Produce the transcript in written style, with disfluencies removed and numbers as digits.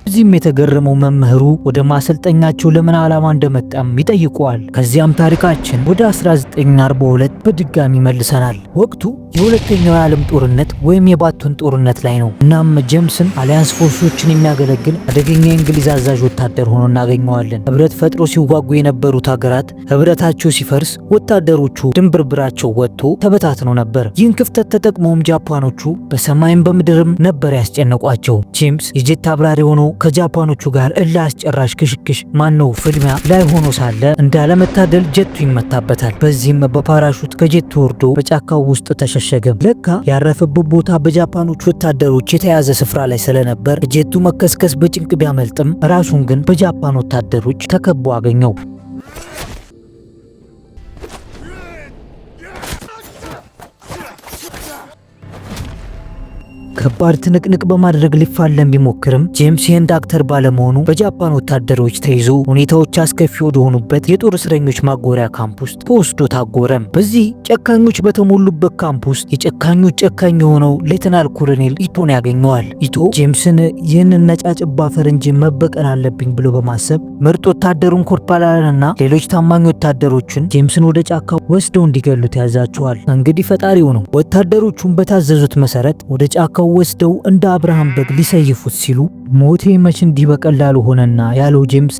በዚህም የተገረመው መምህሩ ወደ ማሰልጠኛቸው ለምን ዓላማ እንደመጣም ይጠይቀዋል። ከዚያም ታሪካችን ወደ 1942 በድጋሚ ይመልሰናል። ወቅቱ የሁለተኛው የዓለም ጦርነት ወይም የባቱን ጦርነት ላይ ነው። እናም ጄምስን Alliance force ኦችን የሚያገለግል አደገኛ የእንግሊዝ አዛዥ ወታደር ሆኖ እናገኘዋለን። ህብረት ፈጥሮ ሲዋጉ የነበሩት ሀገራት ህብረታቸው ሲፈርስ ወታደሮቹ ድንብርብራቸው ወጥቶ ተበታትነው ነበር። ይህን ክፍተት ተጠቅመውም ጃፓኖቹ በሰማይም በምድርም ነበር ያስጨነቋቸው። ጄምስ የጀት አብራሪ ሆኖ ከጃፓኖቹ ጋር እልህ አስጨራሽ ክሽክሽ ማነው ፍልሚያ ላይ ሆኖ ሳለ እንዳለመታደል ጀቱ ይመታበታል። በዚህም በፓራሹት ከጀቱ ወርዶ በጫካው ውስጥ ተሸሸገ። ለካ ያረፈበት ቦታ በጃፓኖች ወታደሮች የተያዘ ስፍራ ላይ ስለነበር ከጀቱ መከስከስ በጭንቅ ቢያመልጥም ራሱን ግን በጃፓን ወታደሮች ተከቦ አገኘው። ከባድ ትንቅንቅ በማድረግ ሊፋለም ቢሞክርም ጄምስ የህንድ actor ባለመሆኑ በጃፓን ወታደሮች ተይዞ ሁኔታዎች አስከፊ ወደሆኑበት የጦር እስረኞች ማጎሪያ ካምፕ ውስጥ ተወስዶ ታጎረም። በዚህ ጨካኞች በተሞሉበት ካምፕ ውስጥ የጨካኞች ጨካኝ የሆነው ሌተናል ኮሎኔል ኢቶን ያገኘዋል። ኢቶ ጄምስን ይህንን ነጫጭባ ፈረንጅ መበቀል አለብኝ ብሎ በማሰብ ምርጥ ወታደሩን ኮርፖራልንና ሌሎች ታማኝ ወታደሮችን ጄምስን ወደ ጫካ ወስደው እንዲገሉት ያዛቸዋል። እንግዲህ ፈጣሪው ነው። ወታደሮቹን በታዘዙት መሰረት ወደ ጫካው ወስደው እንደ አብርሃም በግ ሊሰይፉት ሲሉ "ሞቴ መች እንዲህ በቀላሉ ሆነና" ያለው ጄምስ